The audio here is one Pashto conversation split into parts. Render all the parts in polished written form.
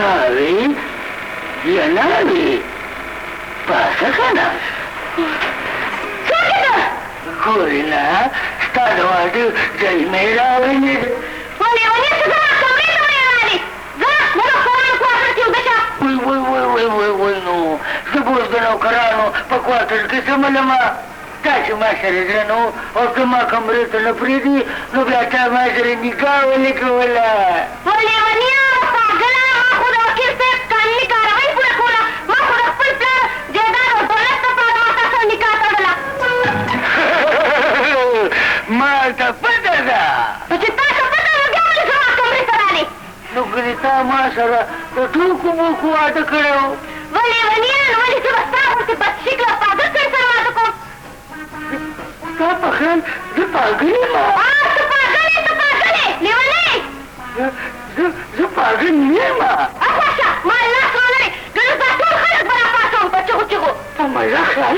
ناوې یا ناوې پاڅه که نه؟ څوک یې ته؟ ګورې نه، ستا د واده جلمې راولې. وه لېونیه، ته زما کمرې ته ولې راغلې؟ ځه، نه به خورانو کوارټر کې اوده شه. وای وای وای وای وای وای، نو زه به اوس د نوکرانو په کوارټر کې څه ملمه؟ تا چې ما سره زړه نه و او ته ما کمرې ته نه پرېږدي، نو بیا تا ما سره نکاح ولې کوله؟ وه لېونیه، پاګله، ما خو د وکیل صاحب قانوني کاروایي پوره کوله، ما خو د خپل پلار جایداد او دولت لپاره ما تا سره نکاح تړله. ما ته پته ده. نو چې تا ته پته ده، بیا ولې زما کمرې ته رالې؟ نو ګنې تا ما سره د ټوکو موکو واده کړی و؟ وه لېونیه، نو ولې زه به ستا غوندې بدشکله او پاګل سړي سره واده کوم؟ ستا په خیال زه پاګل یم؟ ته پاګل یې، ته پاګل یې، لېونی! زه پاګل نه یم. اخوا شه، ما لاس رالرې، ګنې دا ټول خلک به راپاڅوم په چغو چغو. په مزه خیال.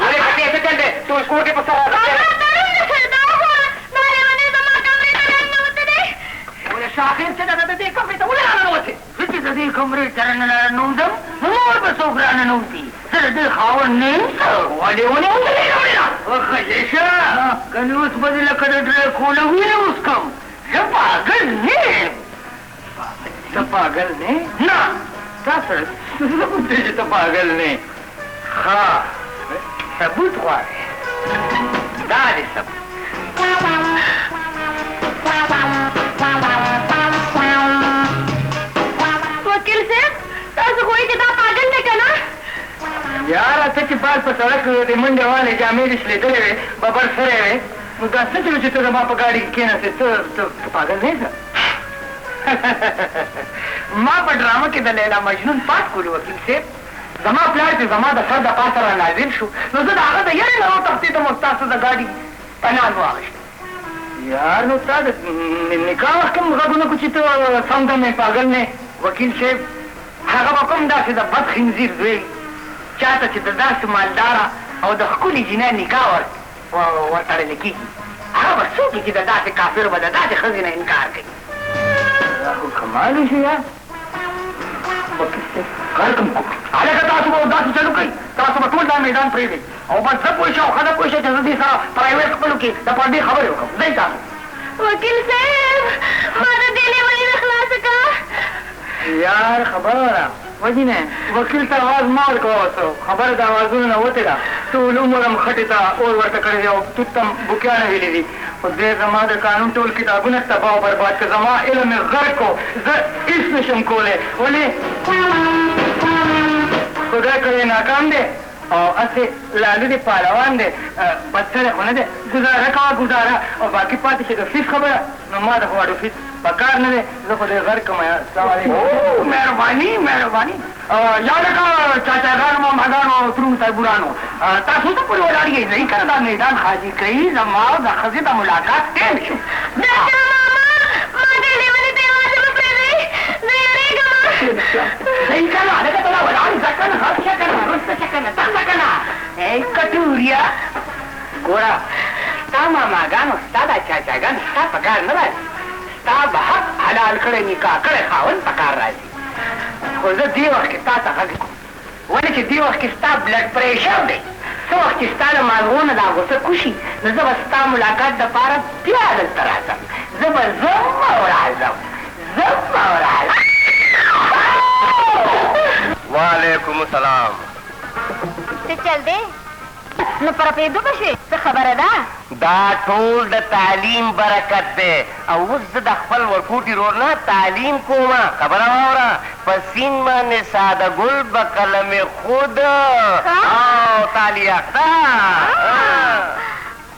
ولې پکې څه چل دی؟ ټول کور دې په سر راغلی. بابا پرون دې سره دا وګوره، دا لېونی زما کمرې ته راننوتی دی. ولې شاخېل څه ده، د دې کمرې ته ولې راننوتې؟ زه چې د دې کمرې ته راننوځم، نو نور به څوک راننوځي؟ زه د دې خاوند نه یم څه؟ ولې ولې ولې راوړې ده؟ وخلې شه، کنې اوس به دې لکه د ډرایکوله وینه وڅکم. زه پاګل نه یم. ته پاګل نه؟ نه. تا سره څه ثبوت دی چې ته پاګل نه یې؟ ښه، ثبوت غواړې؟ دا دی ثبوت. وکیل صاحب، تاسو خو وایئ چې دا پاګل دی که نه؟ یاره، ته چې باد په سړک د منډې والې، جامې دې شلېدلې وې، ببر سری وې، نو دا څه چلو چې ته زما په ګاډي کې کېناستې؟ ته پاګل نه یې؟ ما په ډرامه کې د لیلا مجنون پاټ کولو. وکیل صاحب، زما پلار چې زما د سر د پاسه را نازل شو، نو زه د هغه د یرې نه وتښتېدم او ستاسو د ګاډي پناه مې واخیسته. یار، نو تا د نکاح وخت کې هم غږ ونه کړو چې ته سم دم یې، پاګل نه؟ وکیل صاحب، هغه به کوم داسې د بد خنزیر زوی چاته چې د داسې مالداره او د ښکلي جینۍ نکاح ورتړل کېږي، هغه به څوک وي چې د داسې کافر به د داسې ښځې نه انکار کوي؟ دا خو کمال وشو یار. وکیل صاحب، کار کوم. هلکه، تاسو به داسې چلو کوئ، تاسو به ټول دا میدان پرېږدئ او بس زه پوه شه او ښځه پوه شه چې زه دې سره پرایویټ خپلو کې د پردې خبرې وکړم. ځئ تاسو. وکیل صاحب، ما د دې لېوني نه خلاصه کړه. یار، خبره وره وجینه، وکیل ته اواز مه ورکوه اوس، خبره د اوازونو نه وتې ده. ټول عمر هم خټې ته اور ورته کړی دی او توت ته هم بوکیانه ویلي دي، خو دی زما د قانون ټول کتابونه تباه او برباد کړه، زما علم یې غرق کړو، زه هیڅ نه شم کولی. ولې خدای کړی ناکام دی او هسې لالو دې پهلوان دی، بد سړی خو نه دی. ګزاره کوه ګزاره، او باقي پاتې چې د فیس خبره، نو ما د خو اډو فیس په کار نه دی، زه خو دې غرق کړم. السلام علیکم. مهرباني مهرباني. یا لکه چاچاګانو، ماماګانو، ترونو، تربورانو، تاسو ته پورې ولاړ یئ، ځئ که نه دا میدان خالي کوي، زما او د ښځې د ملاقات ټایم شو. ډاکټر ماما، ما دې لېوني ته یوازې مه پرېږدئ، زه یېرېږم. ځئ که نه؟ هلکه، ته لا ولاړ ځه که نه، غږ شه که نه، وروسته شه که نه، ځه که نه. ای کټوریا، ګوره، ستا ماماګانو، ستا دا چاچاګان ستا په کار نه راځي، ستا به حق حلال کړی نکاح کړی خاوند په کار راځي. خو زه دې وخت کې تا ته غږ کوم، ولې چې دې وخت کې ستا بلډ پریشر دی. څه وخت چې ستا له مازغو نه دا غوسه کوشي، نو زه به ستا ملاقات دپاره بیا دلته راځم. زه به ځم او راځم، ځم او راځم. وعلیکم السلام. څه چل دی؟ نو پر پېدو به شوې، څه خبره ده؟ دا ټول د تعلیم برکت دی، او اوس زه د خپل ورکوټي ورور نه تعلیم کوم. خبره واوره، په سین باندې ساده ګل، په قلم خود او تالیاخته.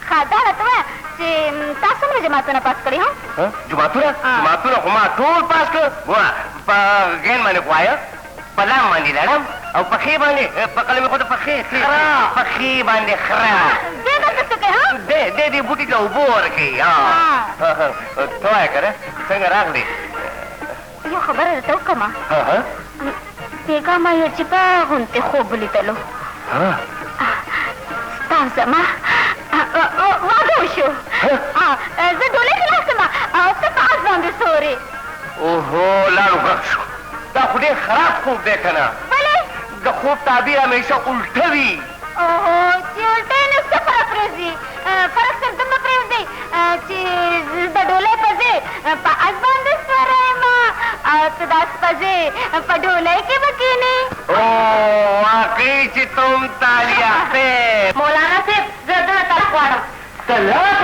ښه، دا راته ووایه چې تا څومره جماعتونه پاس کړي؟ ها، جماعتونه؟ جماعتونه خو ما ټول پاس کړ. ګوره، په غین باندې خو په لام باندې لړم او په ښې باندې په قلم خود په ښې په ښې باندې خره. دی دلته څه کوي؟ ها، دی دی دې بوټي ته اوبه ورکوي. ته وایه که نه، څنګه راغلې؟ یو خبره درته وکړم. بېګا ما یو عجیبه غوندې خوب ولیدلو. ستا زما واده وشو، زه ډولۍ کې ناست یم او ته په اس باندې سورې. اوهو، لاړو غرق شو. دا خو ډېر خراب خوب دی که نه؟ ولې؟ د خوب تعبیر همیشه الټه وي. اوهو، چې الټه یې نو څه فرق پرېږدي؟ فرق صرف دومره پرېږدي چې زه د ډولۍ په ځای په اس باندې سپره یم او ته د اس په ځای په ډولۍ کې به کښېنې. او واقعي چې تم تالیافته. مولانا صاحب، زه دنه طلاق غواړم. طلاق؟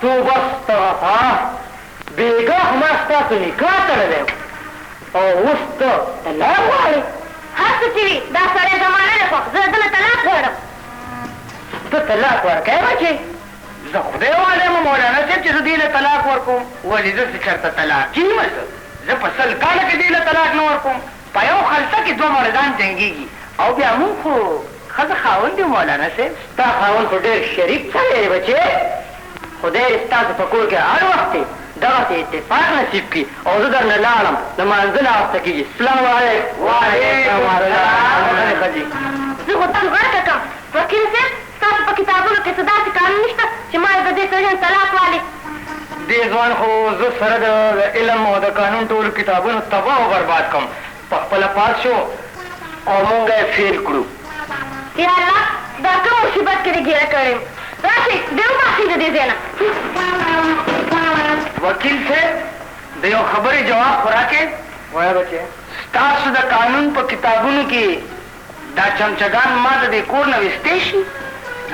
توبه استغفار، بېګا خو ما ستاسو نکاح تړلی او اوس ته طلاق غواړې؟ هر څه چې وي، دا سړی زما نه دی خوښ، زه دنه طلاق غواړم. ته طلاق ورکوې بچې؟ زه خدای والا یم مولانا صاحب چې زه دې له طلاق ورکوم. ولې زه څه چېرته طلاق یم؟ زه په 100 کاله کې دې له طلاق نه ورکوم. په یو خلطه کې دوه مردان جنګېږي او بیا موږ خو ښځه خاوند یو مولانا صاحب. ستا خاوند خو ډېر شریف سړی دی بچې. خدای دې ستاسو په کور کې هر وخت دغسې اتفاق نصیب کړي. او زه درنه لاړم، لمانځه لا وخته کېږي. سلام علیکم. وعلیکم السلام. زه خو تاسو غرقه کړم. وکیل صاحب، ستاسو په کتابونو کې څه داسې قانون نشته چې ما یې د دې سړي نه طلاق والي؟ دې ځوان خو زه سره د علم او د قانون ټولو کتابونو تباه او برباد کړم. په خپله پاس شو او مونږ یې فیل کړو. یا الله، دا کوم مصیبت کې دې ګیره کړی یم. راشئ دې وباسئ د دې ځای نه. وکیل صاحب، د یو خبرې جواب خو راکړئ. وایه بچې. ستاسو د قانون په کتابونو کې دا چمچګان ما د دې کور نه ویستی شي؟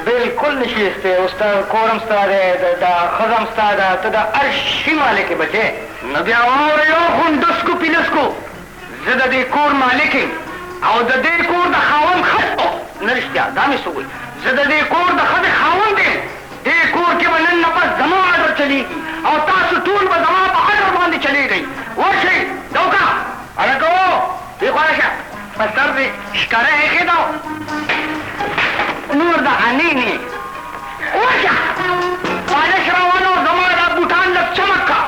بالکل نشي ویستی. اوس ستا کور هم ستا دی، دا ښځه هم ستا ده، ته د هر شي مالک یې بچې. نو بیا واوره یو غونډسکو پیلسکو، زه د دې کور مالک یم او د دې کور د خاوند ښځه. نه رښتیا دا مې څه وویل، زه د دې کور د ښځې خاوند یم. دې کور کې به نن نه پس زما آډر چلېږي او تاسو ټول به زما په آډر باندې چلېږئ. ورشئ دوکه هلکو، دې خوا راشه، په سر دې ښکره ایښې ده نور د انې نه. ورشه پالش راوله او زما دا بوټان لږ چمک کړه.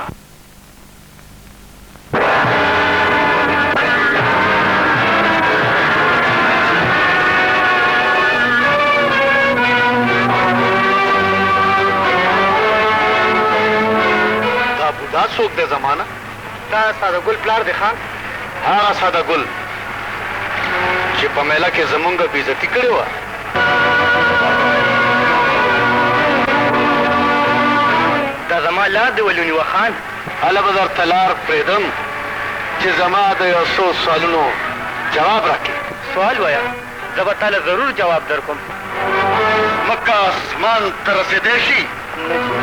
دا بوډا څوک دی زمانه؟ دا ساده ګل پلار دی خان. هغه ساده ګل چې په میله کې زمونږ بېعزتي کړې وه؟ دا زما لار دی ولې ونیوه خان؟ هله به درته لار پرېږدم چې زما د یو څو سوالونو جواب راکړې. سوال وایه، زه به تاله ضرور جواب درکوم. ځمکه اسمان ته رسېدی شي؟ نه جي.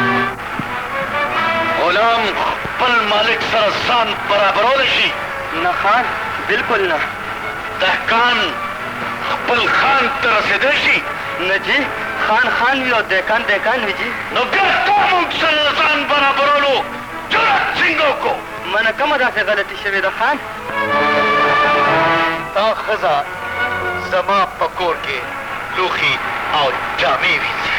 غلام خپل مالک سره ځان برابرولی شي؟ نه خان، بالکل نه. دهقان خپل خان ته رسېدی شي؟ نه جي، خان خان وي او دهقان دهقان وي جي. نو بیا تا موږ سره د ځان برابرولو جرأت څنګه وکړو؟ منه کومه داسې غلطي شوې ده خان؟ تا ښځه زما په کور کې لوښي او جامې وینځي.